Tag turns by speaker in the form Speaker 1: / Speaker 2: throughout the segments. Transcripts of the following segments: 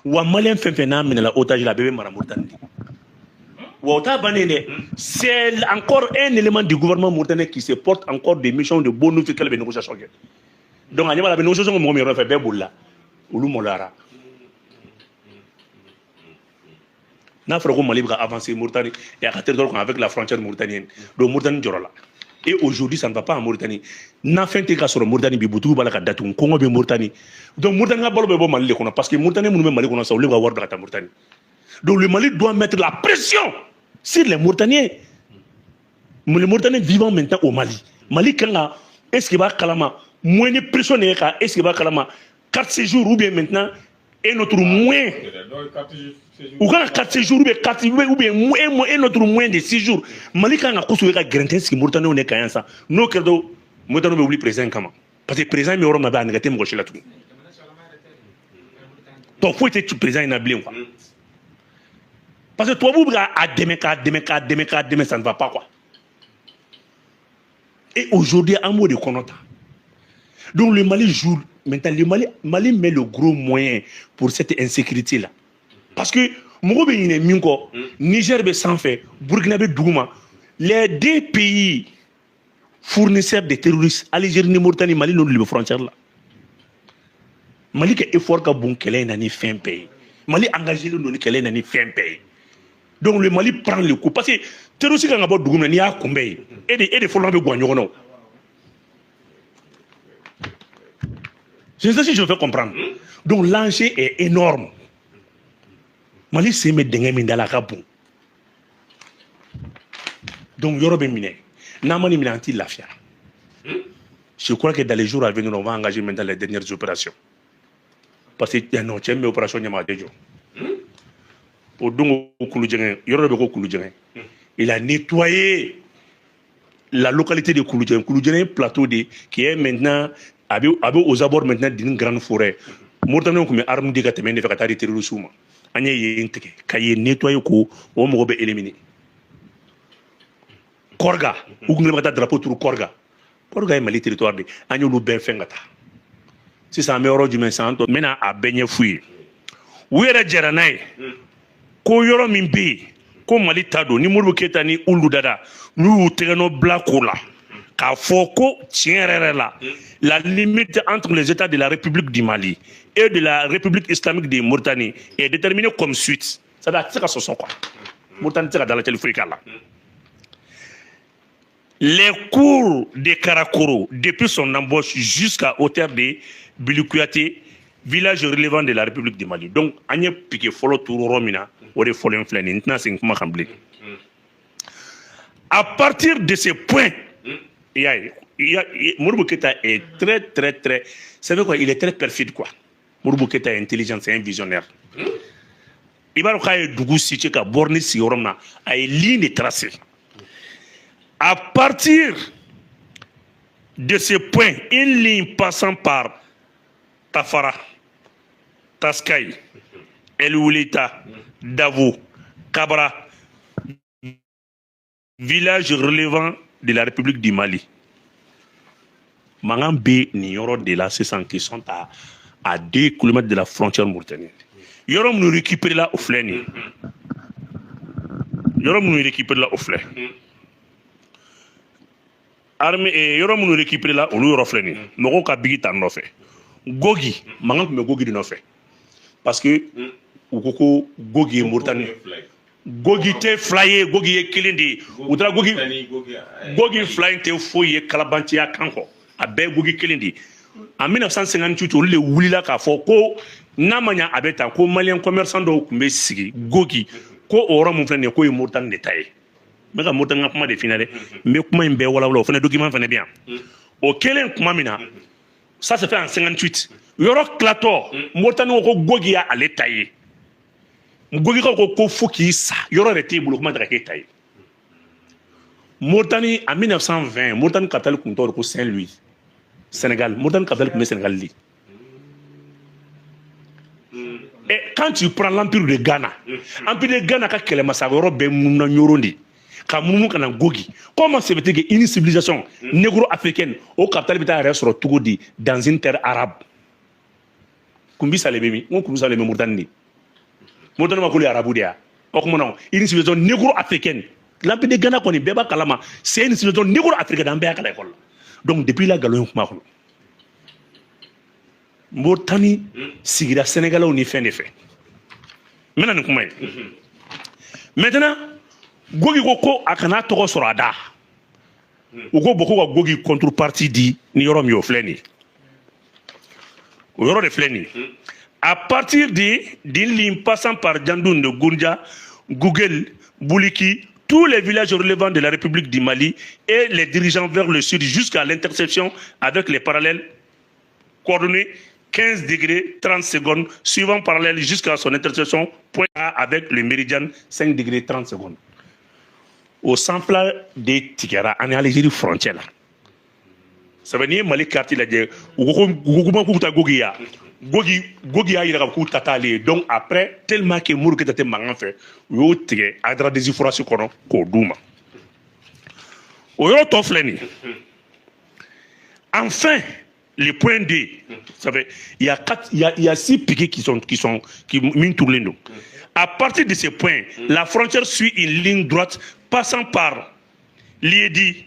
Speaker 1: Wa Malien fɛn fɛn n'a minɛla otage la, a bɛɛ bɛ mara Mauritanie de. Wa o t'a bannen dɛ, c'est encore un élément du gouvernement mauritanien qui se porte encore des missions de bonne nouvelle, bɛ négociation kɛ. Donc a ɲɛ b'a la, a bɛ négociation kɛ mɔgɔ min yɔrɔ fɛ, bɛɛ bolila, olu maloyara. N'a fɔra ko Mali bɛ ka avancer Mauritanie et a ka territoire kan avec la frontière mauritanienne, donc Mauritanie jɔrɔ la. Et aujourd'hui, ça ne va pas en Mauritanie. Nafɛn tɛ ka sɔrɔ Mauritanie bi, butigiw b'a la ka datugu, kɔngɔ bɛ Mauritanie. Donc Mauritanie ka balo bɛ bɔ Mali de kɔnɔ, parce que Mauritanie minnu bɛ Mali kɔnɔ sisan, olu bɛ ka wari bila ka taa Mauritanie. Donc le Mali doit mettre la pression sur les Mauritaniens, les Mauritaniens vivant maintenant au Mali. Mali kan ka, est ce que b'a kalama, moyen de pression de ka, est ce que b'a kalama, carte séjour ou bien maintenant un autre moyen, u kan ka carte séjour ou bien carte ou bien un autre moyen de séjour. Mali kan ka kosɛbɛ ka gɛrɛntɛ sigi Mauritaniens de kan yan sa. N'o kɛra dɔrɔn, Mauritaniens bɛ wuli président kama, parce que président bɛ yɔrɔ min na, a nɛgɛ tɛ mɔgɔ si la tugun. Tɔ foyi tɛ président in na bilen quoi, parce que tubabuw bɛ k'a dɛmɛ, k'a dɛmɛ, k'a dɛmɛ, k'a dɛmɛ, ça ne va pas quoi. Et aujourd'hui, an b'o de kɔnɔ tan. Donc le Mali joue maintenant, le Mali met le gros moyen pour cette insécurité là, parce que mɔgɔ bɛ ɲinɛ min kɔ, Niger bɛ sanfɛ, Burkina bɛ duguma, les deux pays fournisseurs de terroristes, Algérie ni Mauritanie. Mali n'olu de bɛ frontière la. Mali ka effort ka bon kɛlɛ in na ni fɛn bɛɛ ye. Mali engagé don ni kɛlɛ in na ni fɛn bɛɛ ye. Donc le Mali prend le coup, parce que terroriste kan ka bɔ dugu min na, n'i y'a kunbɛn yen, e de fɔlɔ bɛ guwan ɲɔgɔn na o. Je sais si je me fais comprendre. Donc l'enjeu est énorme. Mali sen bɛ dingɛ min da la, a ka bon. Donc yɔrɔ bɛ minɛ, n'an ma nin minɛ, an t'i lafiya. Je crois que dans les jours à venir, on va engager maintenant les dernières opérations, parce que non, cɛ min bɛ opération ɲɛma, a tɛ jɔ. O don ko Kulujɛngɛ, yɔrɔ dɔ bɛ ko Kulujɛngɛ, il a nettoyé la localité de Kulujɛngɛ. Kulujɛngɛ est plateau de qui est maintenant a bɛ aux abords maintenant d'une grande forêt. Mauritaniens tun bɛ arme di ka tɛmɛ ne fɛ ka taa di terroristes ma. An ye yen tigɛ ka yen nettoyer, ko o mɔgɔ bɛ éliminer. Kɔrga, u kun bɛ ka taa drapeau turu Kɔrga. Kɔrga ye Mali territoire de, an y'olu bɛɛ fɛn ka taa. Sisan an bɛ yɔrɔ jumɛn sisan? An tɔ n bɛna a bɛɛ ɲɛf'u ye. U yɛrɛ jɛra n'a ye ko yɔrɔ min bɛ yen ko Mali ta don, ni Modibo Keyita ni Ulu Dada n'u y'u tɛgɛnɔ bila ko la k'a fɔ ko tiɲɛ yɛrɛ yɛrɛ la, la limite entre les États de la République du Mali et de la République islamique de Mauritanie est déterminée comme suit. C'est-à-dire a tɛ se ka sɔsɔ quoi, Mauritanie tɛ se ka dalacɛli foyi k'a la. Les cours de Karakoro depuis son embauche jusqu'à hauteur de Bilikuyate, village relevant de la République du Mali. Donc an ye piquet fɔlɔ turu yɔrɔ min na, o de fɔlen filɛ nin ye. N tɛna segin kuma kan bilen. À partir de ce point, i y'a ye, Modibo Keïta est très très très, c'est quoi, il est très perfide quoi. Modibo Keïta est intelligent, c'est un visionnaire. I b'a dɔn k'a ye dugu situé ka borne sigi yɔrɔ min na, a ye ligne de tracé. À partir de ce point, une ligne passant par Tafara, Taskaï, El Oulita, Davo, Kabra, village relevant de la République du Mali. Mankan bɛ nin yɔrɔ de la sisan, qui sont à 2 km de la frontière mauritanienne. Yɔrɔ minnu récupéré la, o filɛ nin ye. Yɔrɔ minnu récupéré la, o filɛ. Armée yɔrɔ minnu récupéré la, olu yɔrɔ filɛ nin ye. Mɔgɔw ka bigi ta nɔfɛ. Gogi, mankan tun bɛ Gogi de nɔfɛ. Parce que u ko ko Gogi ye Mauritanie. Gogi tɛ fila ye, Gogi ye kelen de ye. U taara Gogi, Gogi fila in tɛ foyi ye kalabanciya kan kɔ. A bɛɛ ye Gogi kelen de ye. En 1958, olu de wulila k'a fɔ ko n'a ma ɲa a bɛ tan, ko Malien commerçant dɔw tun bɛ sigi Gogi, ko o yɔrɔ mun filɛ nin ye, k'o ye Mauritanie de ta ye. N bɛ ka Mauritanie ka kuma de f'i ɲɛna dɛ. N bɛ kuma in bɛɛ walawala, o fana document fana bɛ yan. O kɛlen tuma min na, ça se fait en 58, yɔrɔ tilatɔ, Mauritanie ko ko Gogi y'ale ta ye. Gogikaw ko ko fo k'i sa, yɔrɔ yɛrɛ t'e bolo, kuma tɛ ka k'e ta ye. Mauritanie en 1920, Mauritanie capitale tun tɔgɔ de ko Saint-Louis. Sénégal, Mauritanie capitale tun bɛ Sénégal de. Et quand tu prends l'empire de Ghana, empire de Ghana ka kɛlɛmasa yɔrɔ bɛɛ mununa Ɲoro de ka munumunu ka na Gogi. Comment se fait-il que une civilisation négro-africaine o capitale bɛ taa yɛrɛ sɔrɔ cogo di dans une terre arabe? Kunbi Sale bɛ min? N ko Kunbi Sale bɛ Mauritanie de. Mauritanie ma k'olu ye arabu de ya. O kuma na, une civilisation négro-africaine, l'empire de Ghana kɔni, bɛɛ b'a kalama, c'est une civilisation négro-africaine, an bɛɛ y'a kalan école la. Donc depuis la nkalon ye kuma kɔnɔ, Mauritanie sigira Sénégalais ni fɛn de fɛ. N bɛna nin kuma ye maintenant. Gogi ko a kana tɔgɔ sɔrɔ a da. U ko bon, ko ka Gogi contrepartie di ni yɔrɔ min ye, o filɛ nin ye, o yɔrɔ de filɛ nin ye. À partir de d'une ligne passant par Djandoun de Goundja, Google, Bouliki, tous les villages relevant de la République du Mali et les dirigeants vers le sud jusqu'à l'intersection avec les parallèles coordonnées 15 degrés 30 secondes, suivant parallèle jusqu'à son intersection point A avec le méridien 5 degrés 30 secondes. O sanfɛla de tigɛra ani Algérie frontière la. Sabu n'i ye Mali carte lajɛ, u ko ko k'u bɛ taa Gogi ya. Gogi y'a yira k'a fɔ k'u ta t'ale ye. Donc après, tellement que Modibo Keyita tɛ mankan fɛ, u y'o tigɛ Adrar des Iforas kɔnɔ k'o d'u ma. O yɔrɔ tɔ filɛ nin ye. Enfin, le point D, ça fait, il y a quatre, il y a six piquets qui min turulen don. À partir de ce point, la frontière suit une ligne droite passant par Liedi,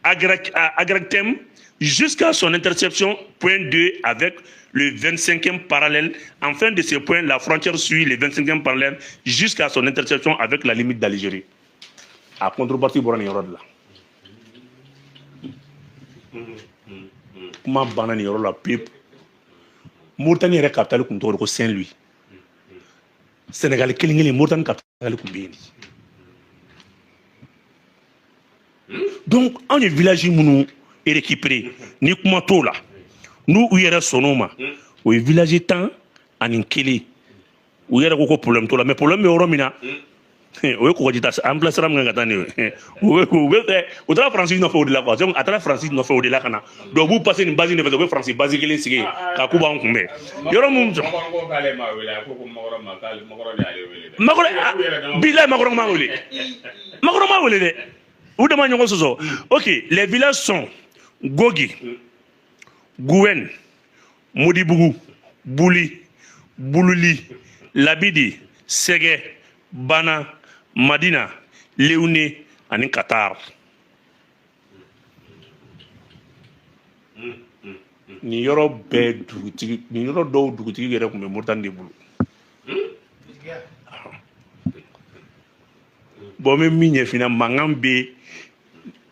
Speaker 1: Agractem, jusqu'à son intersection point 2 avec le 25e parallèle. Enfin de ce point, la frontière suit le 25e parallèle jusqu'à son intersection avec la limite d'Algérie. A contrepartie bɔra nin yɔrɔ de la. Kuma banna nin yɔrɔ la pewu. Mauritanie yɛrɛ capitale kun tɔgɔ de ko Saint-Louis. Sénégal kelen kelen, Mauritanie capitale kun bɛ yen de. Donc anw ye village minnu récupéré ni kuma t'o la, n'u u yɛrɛ sɔnn'o ma, o ye village 11. U yɛrɛ ko problème t'o la, mais problème bɛ yɔrɔ min na, o ye kɔgɔji ta an bila sira min kan ka taa nin ye. U bɛ fɛ, u taara Faransi nɔfɛ o de la quoi. Donc a taara Faransi nɔfɛ o de la ka na. Donc u b'u passer nin base de fɛ, u bɛ Faransi base kelen sigi yen k'a k'u b'an kunbɛn yɔrɔ mun.
Speaker 2: Makɔrɔ ko k'ale ma wele, a ko Makɔrɔ ma, k'ale Makɔrɔ de y'ale wele dɛ.
Speaker 1: Makɔrɔ bilayi, Makɔrɔ ma wele, Makɔrɔ ma wele dɛ. U dama ɲɔgɔn sɔsɔ. Ok, les villages sont Gogi, Gouwen, Modibougou, Bouli, Boulouli, Labidi, Sɛgɛ, Bana, Madina, Léoné ani Qatar. Nin yɔrɔ bɛɛ dugutigi, nin yɔrɔ dɔw dugutigi yɛrɛ tun bɛ Moritani de bolo. Bon, n bɛ min ɲɛf'i ɲɛna, mankan bɛ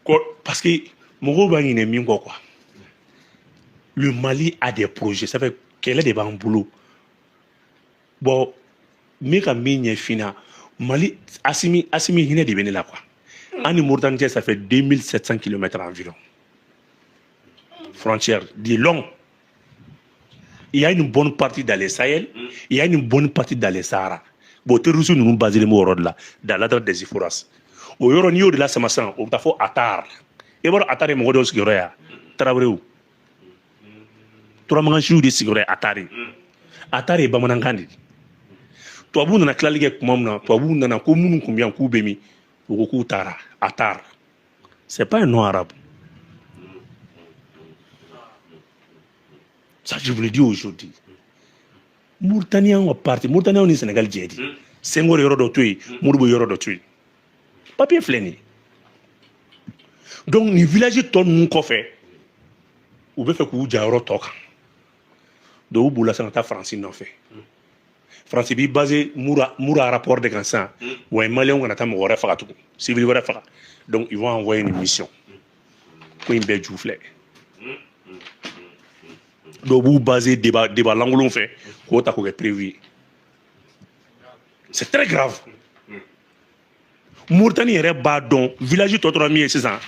Speaker 1: kɔ parce que mɔgɔw b'a ɲinɛ min kɔ quoi. Le Mali a des projets, ça fait kɛlɛ de b'an bolo. Bon, n bɛ ka min ɲɛf'i ɲɛna, Mali, Asimi hinɛ de bɛ ne la quoi. An ni Mauritanie cɛ, ça fait 2700 km environ. Frontière de long. Il y a une bonne partie dans les Sahel, il y a une bonne partie dans les Sahara. Bon, terroristes ninnu basé b'o yɔrɔ de la, dans l'Adrar des Iforas. O yɔrɔ, n'i y'o de la sama sisan, o bɛ taa fɔ Atar. I b'a dɔn Atar ye mɔgɔ dɔw sigiyɔrɔ ye wa? Tarawelew. Turamagansiw de sigiyɔrɔ ye Atar ye. Atar ye bamanankan de ye. Tubabuw nana tilali kɛ tuma min na, tubabuw nana ko minnu tun bɛ yan k'u bɛ min? U ko k'u taara Atar. C'est pas un nom arabe. Ça, je vous le dis aujourd'hui. Mauritanie ka parti, Mauritanie ni Sénégal jɛ di. Senghor yɔrɔ dɔ to yen, Modibo yɔrɔ dɔ to yen. Papier filɛ nin ye. Donc nin village tɔ ninnu kɔfɛ, u bɛ fɛ k'u ja yɔrɔ tɔ kan. Donc u bolila sisan ka taa Faransi nɔfɛ. Faransi b'i basé Moura rapport de kan sisan. Wa Maliyɛnw kana taa mɔgɔ wɛrɛ faga tugun, civil wɛrɛ faga. Donc ils vont envoyer une mission. Ko in bɛɛ ju filɛ. Dɔw b'u basé débat lankolon fɛ k'o ta k'o kɛ prévu ye. C'est très grave. Mauritanie yɛrɛ b'a dɔn village tɔ tora min ye sisan.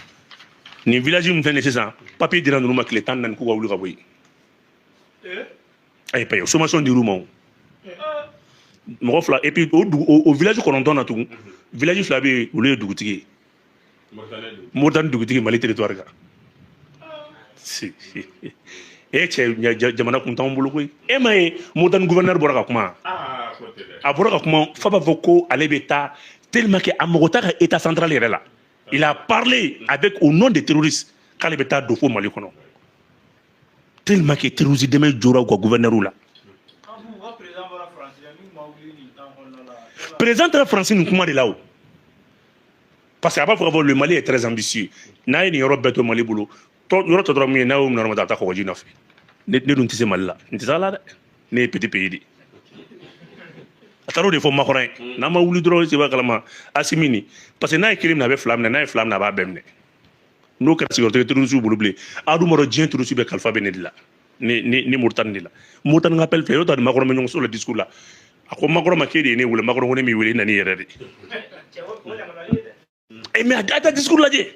Speaker 1: Nin village min filɛ nin ye sisan, papier dira ninnu ma tile 14 k'u ka wuli ka bɔ yen. Ayi, paye sommation dir'u ma o. Mɔgɔ fila, et puis o dugu o village 9 na tugun, village fila bɛ yen, olu ye dugutigi ye. Mauritanie dugutigi Mali territoire kan. E cɛ, jamana kun t'anw bolo koyi. E ma ye Mauritanie gouverneur bɔra ka kuma. A bɔra ka kuma fa b'a fɔ ko ale bɛ taa, tellement que a mago t'a ka état central yɛrɛ la. Il a parlé avec au nom des terroristes k'ale bɛ taa don fo Mali kɔnɔ. Tellement que terroriste dɛmɛ jɔra u ka gouverneur la. Président taara Faransi nin kuma de la o, parce que a b'a fɔ k'a fɔ le Mali est très ambitieux. N'a ye nin yɔrɔ bɛɛ to Mali bolo, yɔrɔ tɔ tora mun ye? N'a y'o minɛ yɔrɔ min, a bɛ taa kɔgɔji nɔfɛ. Ne dun tɛ se Mali la, n tɛ se a la dɛ, ne ye petit pays de. A taara o de fɔ Macron ye. N'an ma wuli dɔrɔn, i b'a kalama Assimi nin, parce que n'a ye kelen minɛ, a bɛ fila minɛ, n'a ye fila minɛ, a b'a bɛɛ minɛ. N'o kɛra, sigiyɔrɔ tɛ terroriste bolo bilen. A dun b'a dɔn, diɲɛ terroriste bɛɛ kalifa bɛ ne de la, ni Mauritanie de la. Mauritanie ka appel filɛ, y'o ta ni Macron bɛ ɲɔgɔn sɔrɔ le discours la. A ko Macron ma k'e de ye ne wele. Macron ko ne m'i wele, i nan'i yɛrɛ de. Eh, mais a ta discours lajɛ,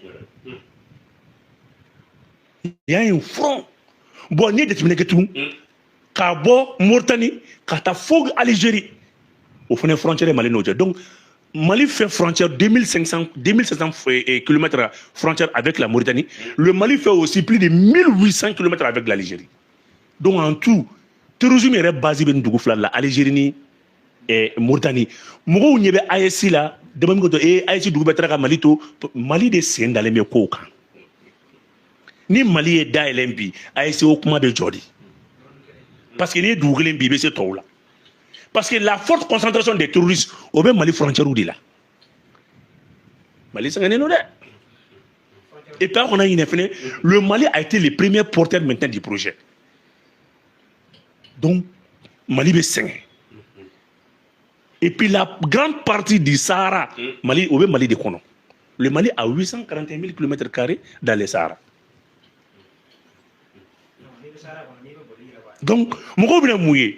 Speaker 1: il y a un front. Bon, n'i ye jateminɛ kɛ tugun, k'a bɔ Mauritanie ka taa fo Algérie, o fana frontière ye Mali n'o cɛ. Donc Mali fait frontière 2500, 2700 km frontière avec la Mauritanie. Le Mali fait aussi plus de 1800 km avec l'Algérie. Donc en tout, terrorisme yɛrɛ base bɛ nin dugu fila la, Algérie ni Mauritanie. Mɔgɔw ɲɛ bɛ AES la dama min ko to AES dugu bɛɛ taara ka Mali to. Mali de sen dalen bɛ kow kan. Ni Mali ye dayɛlɛn bi, AES o kuma bɛ jɔ de, parce que n'i ye dugu kelen bi, i bɛ se tɔw la, parce que la forte concentration des terroristes, o bɛ Mali frontière de la. Mali sɛgɛnnen don dɛ. Et puis aw kana ɲinɛ fɛnɛ, le Mali a été le premier porteur maintenant du projet. Donc Mali bɛ sɛgɛn. Et puis la grande partie du Sahara, Mali, o bɛ Mali de kɔnɔ. Le Mali a 841 000 km carrés dans le Sahara. Donc mɔgɔw bɛna mun ye?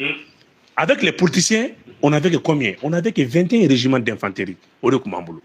Speaker 1: Avec les politiciens, on avait que combien? On avait que 21 régiments d'infanterie. O de tun b'an bolo.